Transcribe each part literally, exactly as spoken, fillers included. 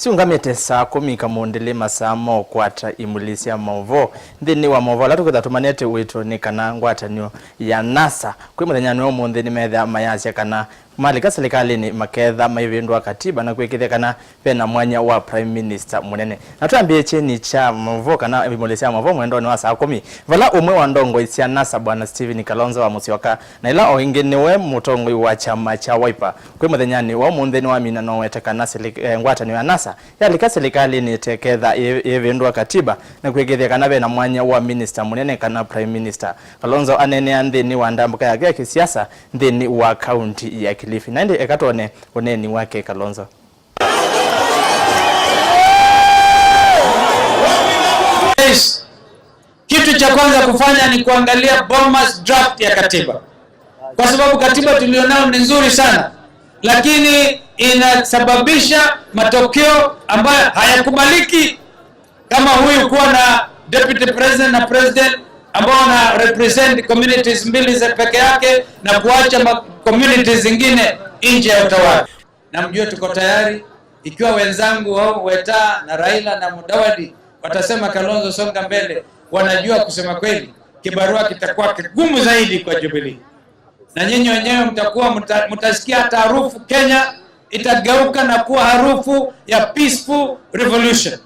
Siũngamĩte saa kũmi kamũndĩlĩ, masaa ma ũkwata imulĩ sya maũvoo. Nthĩnĩ wa maũvoo ala tũkwĩtha tũmanĩte wĩtwe nĩ kana ngwatanĩo ya NASA kwĩ mũthenyanĩ wa ũmũnthĩ nĩmethĩa mayasya kana malika silikalĩnĩ maketha maivĩndũa katiba na kwĩkĩthya kana ve na mwanya wa Prime Minister mũnene. Na twambĩĩe kyeni kya maũvoo kana imulĩ sya maũvoo mwendonĩ wa saa kũmi, vala ũmwe wa ndongoi sya NASA, Bwana Stephen Kalonzo wa Musyoka, na ĩla o ĩngĩ nĩwe mũtongoi wa kyama kya Wiper, kwĩ mũthenyanĩ wa ũmũnthĩ nĩwamina na ũwete kana sili-, eh, ngwatanĩo ya NASA yalika silikalĩnĩ ĩteketha ĩ-, ĩvĩndũa katiba na kwĩkĩthya kana ve na mwanya wa minista mũnene kana Prime Minister. Kalonzo aneenea nthĩnĩ wa ndambũka yake ya kĩsiasa nthĩnĩ wa kaunti ya Kilifi. Na ĩndĩ eka twone ũneeni wake Kalonzo. Yes. Kitu cha kwanza kufanya ni kuangalia Bomas draft ya katiba, kwa sababu katiba tulionayo ni nzuri sana, lakini inasababisha matokeo ambayo hayakubaliki, kama huyu kuwa na deputy president na president ambao wana represent communities mbili za peke yake na kuacha ma communities zingine nje ya utawala. Na mjue tuko tayari, ikiwa wenzangu wao Weta na Raila na Mudavadi watasema, "Kalonzo, songa mbele," wanajua kusema kweli kibarua kitakuwa kigumu zaidi kwa Jubilee. Na nyinyi wenyewe mtakuwa mta-, mtasikia hata harufu, Kenya itageuka na kuwa harufu ya peaceful revolution.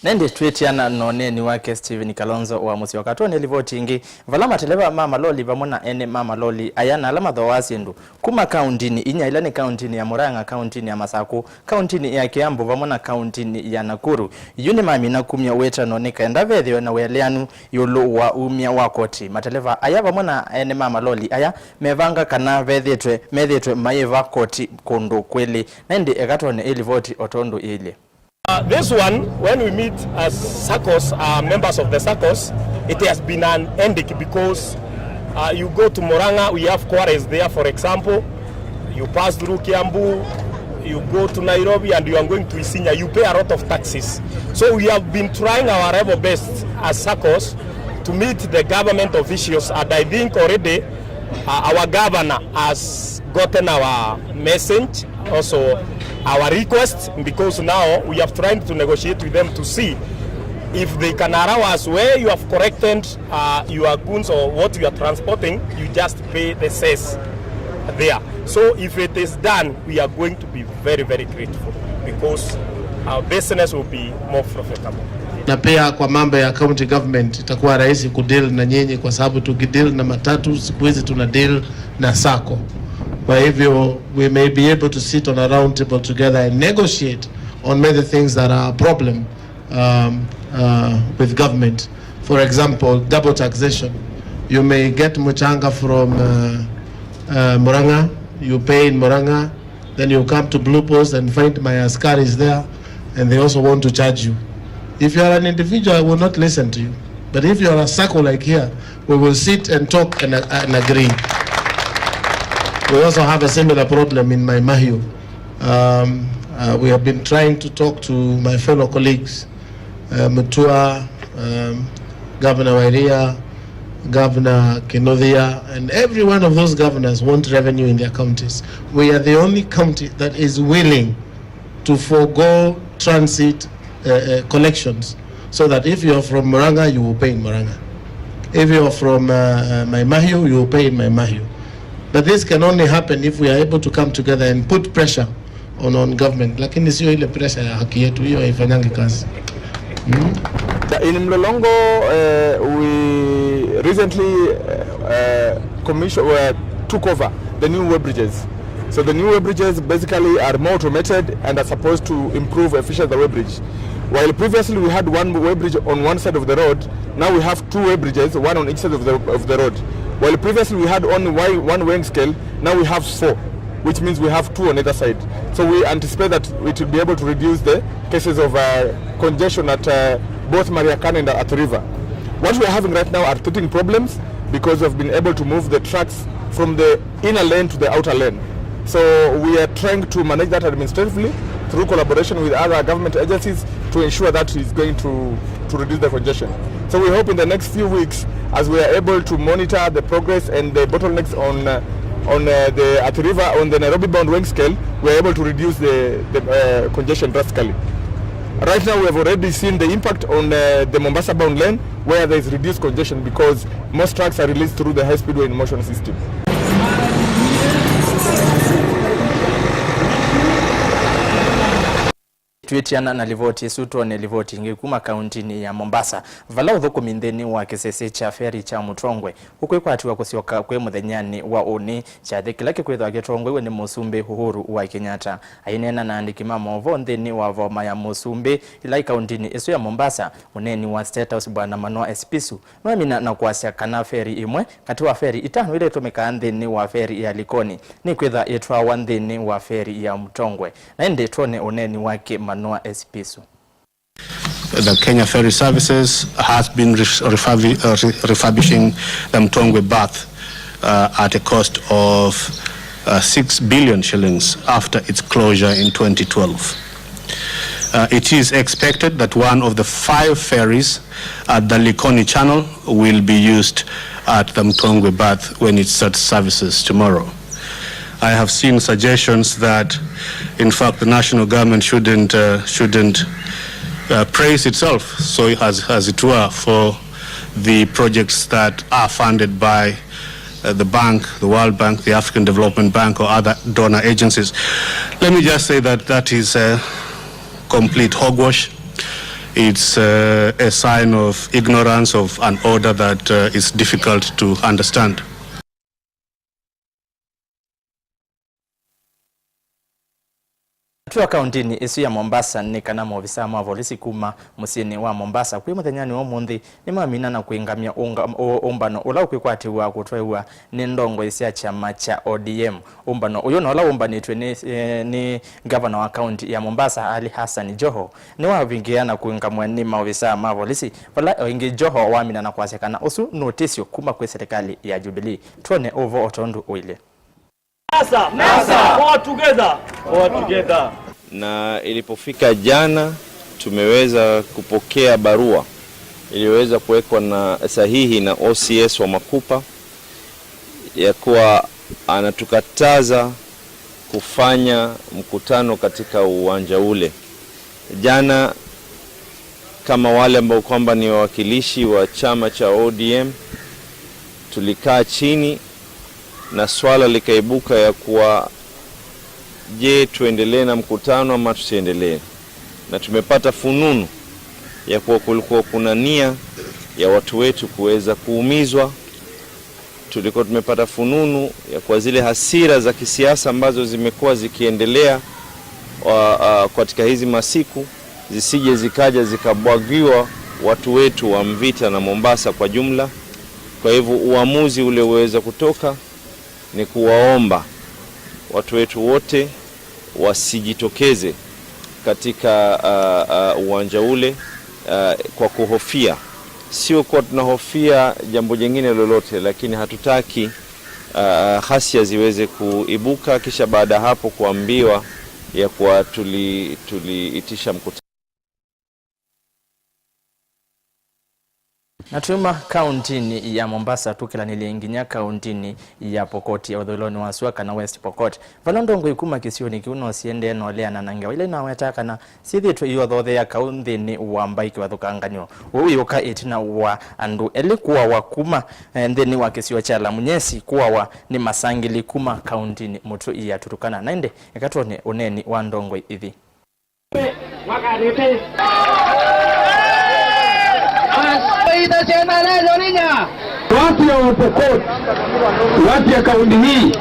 Na ĩndĩ twĩtiana na ũneeni wake Stephen Kalonzo wa Musyoka, twone livoti ĩngĩ, vala mateleva ma maloli vamwe na ene ma maloli aya na ala mathooaa syĩndũ kuma kauntinĩ inya, ila nĩ kauntinĩ ya Murang'a, kauntinĩ ya Masaku, kauntinĩ ya Kiambu vamwe na kauntinĩ ya Nakuru, yu nĩmamina kumya wĩtano nĩ kenda vethĩwe na wĩeleanu ĩũlũ wa umya wa koti. Mateleva aya vamwe na ene ma maloli aya mevanga kana vethĩtwe, methĩtwe mayĩva koti kũndũ kwĩlĩ. Na ĩndĩ eka twone ĩ livoti o tondũ ĩilye. Uh, this one, when we meet as SACCOs, uh, members of the SACCOs, it has been an headache because, uh, you go to Murang'a, we have quarries there, for example. You pass through Kiambu, you go to Nairobi, and you are going to Isinya, you pay a lot of taxes. So we have been trying our level best as SACCOs to meet the government officials, and I think already, uh, our governor has gotten our message, also our request, because now we have tried to negotiate with them to see if they can allow us where you have corrected, uh, your goons or what you are transporting, you just pay the cess there. So if it is done, we are going to be very, very grateful because our business will be more profitable. Na pia kwa mambo ya county government itakuwa rahisi kudeal na nyinyi, kwa sababu tukideal na matatu, siku hizi tuna deal na sacco. Kwa hivyo, we may be able to sit on a round table together and negotiate on many things that are a problem, um, uh, with government. For example, double taxation. You may get mchanga from, uh, uh, Murang'a, you pay in Murang'a, then you come to Blue Post and find my askaris there, and they also want to charge you. If you are an individual, I will not listen to you. But if you are a sacco like here, we will sit and talk and, uh, and agree. We also have a similar problem in Mai Mahiu. Um, uh, we have been trying to talk to my fellow colleagues, uh, Mutua, um, Governor Wairia, Governor Kinuthia, and every one of those governors want revenue in their counties. We are the only county that is willing to forego transit, uh, uh, collections, so that if you are from Murang'a, you will pay in Murang'a. If you are from, uh, uh, Mai Mahiu, you will pay in Mai Mahiu. But this can only happen if we are able to come together and put pressure on, on government. Lakini sio ile pressure ya haki yetu, hiyo haifanyangi kazi. Hmm? In Mlolongo, uh, we recently, uh, commission, uh, took over the new weighbridges. So the new weighbridges basically are more automated and are supposed to improve efficiency of the weighbridge. While previously we had one weighbridge on one side of the road, now we have two weighbridges, one on each side of the, of the road. While previously we had only wi-, one weighing scale, now we have four, which means we have two on either side. So we anticipate that it will be able to reduce the cases of, uh, congestion at, uh, both Mariakani and Athi River. What we are having right now are teething problems because we have been able to move the trucks from the inner lane to the outer lane. So we are trying to manage that administratively through collaboration with other government agencies to ensure that it's going to, to reduce the congestion. So we hope in the next few weeks, as we are able to monitor the progress and the bottlenecks on, uh, on, uh, the Athi River, on the Nairobi bound weighing scale, we are able to reduce the, the, uh, congestion drastically. Right now, we have already seen the impact on, uh, the Mombasa bound lane, where there is reduced congestion because most trucks are released through the high speedway in motion system. Twĩtiana na livoti ĩsu, twone livoti ĩngĩ kuma kauntinĩ ya Mombasa, vala ũthũkũmi nthĩnĩ wa kĩsese kya feri kya Mũtongwe ũkwĩkwatĩwa kũsyoka kwĩ mũthenyanĩ wa ũnĩ. Kyathĩ kĩla kĩkwĩthĩwa kĩtongoew'e nĩ Mũsumbĩ Uhuru wa Kenyatta. Aineena na andĩki ma maũvoo nthĩnĩ wa voma ya Mũsumbĩ ĩla ĩ kauntinĩ ĩsu ya Mombasa, mũneeni wa State House Bwana Manoa Esipisu nĩwamina na kwasya kana feri ĩmwe katĩ wa feri itano ila itũmĩkaa nthĩnĩ wa feri ya Likoni nĩkwĩtha ĩtwawa nthĩnĩ wa feri ya Mũtongwe. Na ĩndĩ twone ũneeni wake Manoa Esipisu. The Kenya Ferry Services has been ref-, refurbi-, uh, re-, refurbishing the Mtongwe berth, uh, at a cost of, uh, six billion shillings after its closure in twenty twelve. Uh, it is expected that one of the five ferries at the Likoni Channel will be used at the Mtongwe berth when it starts services tomorrow. I have seen suggestions that, in fact, the national government shouldn't, uh, shouldn't, uh, praise itself, so as, as it were, for the projects that are funded by, uh, the bank, the World Bank, the African Development Bank, or other donor agencies. Let me just say that that is, uh, complete hogwash. It's, uh, a sign of ignorance of an order that, uh, is difficult to understand. Twĩ o kauntinĩ ĩsu ya Mombasa, nĩ kana maovisaa ma volisi kuma mũsyĩnĩ wa Mombasa kwĩ mũthenyanĩ wa ũmũnthĩ nĩmamina na kũĩngamya ũnga-, ũ-, ũmbano ũla ũkwĩkwatĩw'a kũtwaĩwa nĩ ndongoi sya kyama kya O D M. Ũmbano ũyũ na ũla wũmbanĩtw'e nĩ, eh, nĩ ngavana wa kaunti ya Mombasa, Ali Hassan Joho, nĩwavingĩa na kũĩngamw'a nĩ maovisaa ma volisi, vala o ĩngĩ Joho wamina na kwasya kana ũsu nĩ ũtĩsyo kuma kwĩ silikalĩ ya Jubilee. Twone ũvoo o tondũ ũilye. NASA, NASA, forward together. Forward together. Na ilipofika jana, tumeweza kupokea barua iliyoweza kuwekwa na sahihi na O C S wa Makupa ya kuwa anatukataza kufanya mkutano katika uwanja ule. Jana, kama wale ambao kwamba ni wawakilishi wa chama cha O D M, tulikaa chini na swala likaibuka ya kuwa, je, tuendelee na mkutano ama tusiendelee? Na tumepata fununu ya kuwa kulikuwa kuna nia ya watu wetu kuweza kuumizwa. Tulikuwa tumepata fununu ya kuwa zile hasira za kisiasa ambazo zimekuwa zikiendelea, wa, a, katika hizi masiku, zisije zikaja zikabwagiwa watu wetu wa Mvita na Mombasa kwa jumla. Kwa hivyo, uamuzi ule uweza kutoka ni kuwaomba watu wetu wote wasijitokeze katika, a, a, uwanja ule, a, kwa kuhofia. Sio kuwa tunahofia jambo jingine lolote, lakini hatutaki, a, a, ghasia ziweze kuibuka, kisha baada ya hapo kuambiwa ya kuwa tuli-, tuliitisha mkutano. Na tuma kauntinĩ ya Mombasa, tũkĩlanĩlye nginya kauntinĩ ya Pokot ya ũthũĩlonĩ wa sua, kana West Pokot, vala ndongoi kuma kĩsionĩ kĩu no siendee na ũleana na ngewa ila inawetaa kana syĩthĩĩtwe iothothea kaũ nthĩnĩ wa mbaĩ kĩvathũkangany'o. Ũu wĩũka ĩtina wa andũ elĩ kũawa kuma, eh, nthĩnĩ wa kĩsio kya Lamunyesi, kũawa nĩ masangĩli kuma kauntinĩ mũtũi ya Turkana. Na ĩndĩ, eka twone ũneeni wa ndongoi ithi. Watu ya Wapokot, watu ya kaunti hii,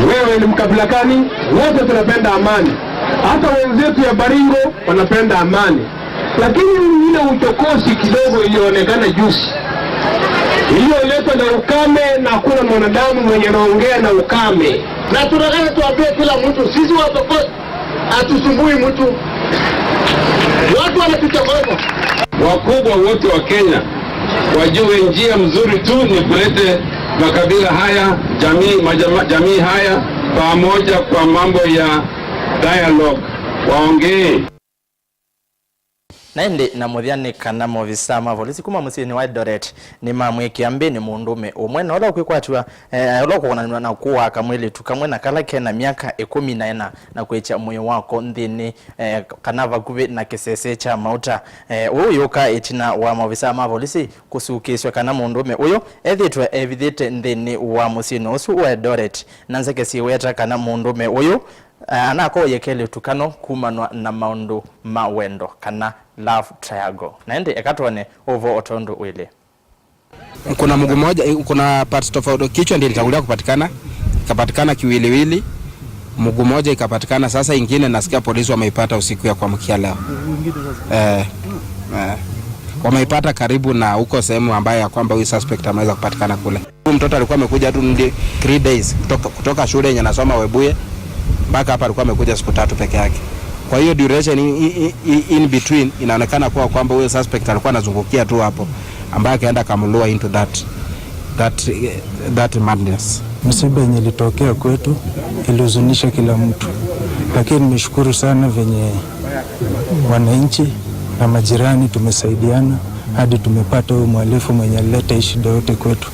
wewe ni mkabila gani? Wote tunapenda amani. Hata wenzetu ya Baringo wanapenda amani. Lakini ile uchokozi kidogo ilionekana juzi, iliyoletwa na ukame, na hakuna mwanadamu mwenye anaongea na ukame. Na tunataka tuambie kila mtu, sisi Wapokot hatusumbui mtu. Watu wanatuchokoza. Wakubwa wote wa Kenya wajue njia mzuri tu ni kulete makabila haya, jamii, majama-, jamii haya pamoja kwa mambo ya dialogue. Waongee. Na ĩndĩ na mũthya nĩ kana maovisaa ma volisi kuma mũsyĩnĩ wa Eldoret nĩmamwĩkĩa mbĩnĩ mũndũũme ũmwe na ũla ũkwĩkwatw'a, eh, ũla ũkũkonanw'a na kũaa kamwĩlĩtu kamwe na kala ke na myaka ĩkũmi na ĩna na kwĩkya mwĩĩ wako nthĩnĩ, eh, kana vakuvĩ na kĩsese kya mauta. Eh, ũũ ũyũka ĩtina wa maovisaa ma volisi kũsukĩĩsw'a kana mũndũũme ũyũ ethĩĩtwe evithĩte nthĩnĩ wa mũsyĩnĩ ũsu wa Eldoret, na nzeke syĩweta kana mũndũũme ũyũ, eh, anakoie kelĩtu kano kumanwa na maũndũ ma wendo kana love triangle. Na ĩndĩ eka twone ũvoo o tondũ wĩlĩ. Kuna mguu mmoja, kuna parts tofauti, kichwa ndio ilitangulia kupatikana, ikapatikana kiwiliwili, mguu mmoja ikapatikana. Sasa ingine nasikia polisi wameipata usiku ya kuamkia leo. Eh, eh. Wameipata karibu na huko sehemu ambayo ya kwamba huyu suspect ameweza kupatikana kule. Huyu mtoto alikuwa amekuja tu ndi three days kutoka, kutoka shule yenye anasoma Webuye mpaka hapa alikuwa amekuja siku tatu peke yake. Kwa hiyo duration in, in, in, in between inaonekana kuwa kwamba huyo suspect alikuwa anazungukia tu hapo, ambaye akaenda akamlure into that, that, that madness. Msiba yenye ilitokea kwetu ilihuzunisha kila mtu, lakini nimeshukuru sana venye wananchi na majirani tumesaidiana hadi tumepata huyu mhalifu mwenye alileta hii shida yote kwetu.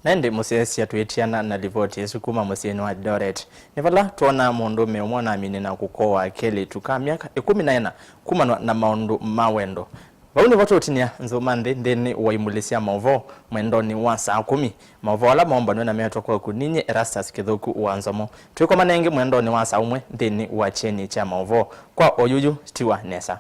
Na ĩndĩ mũsyaĩĩsya twĩtiana na livoti ĩsu kuma mũsyĩnĩ wa Eldoret, nĩ vala twonaa mũndũũme ũmwe ũnaminĩ na kũkoa kelĩtu ka myaka ĩkũmi na ĩna kumanwa na maũndũ ma wendo. Vau nĩvo tũũtinĩa nzũma nthĩ nthĩnĩ wa imulĩ sya maũvoo mwendonĩ wa saa kũmi, maũvoo ala maũmbanw'e na meetwa kwaku ninyie Erastus Kĩthũku wa Nzomo. Twĩkomane ĩngĩ mwendonĩ wa saa ũmwe nthĩnĩ wa kyeni kya maũvoo. Kwa oyuyu, tiwa nesa.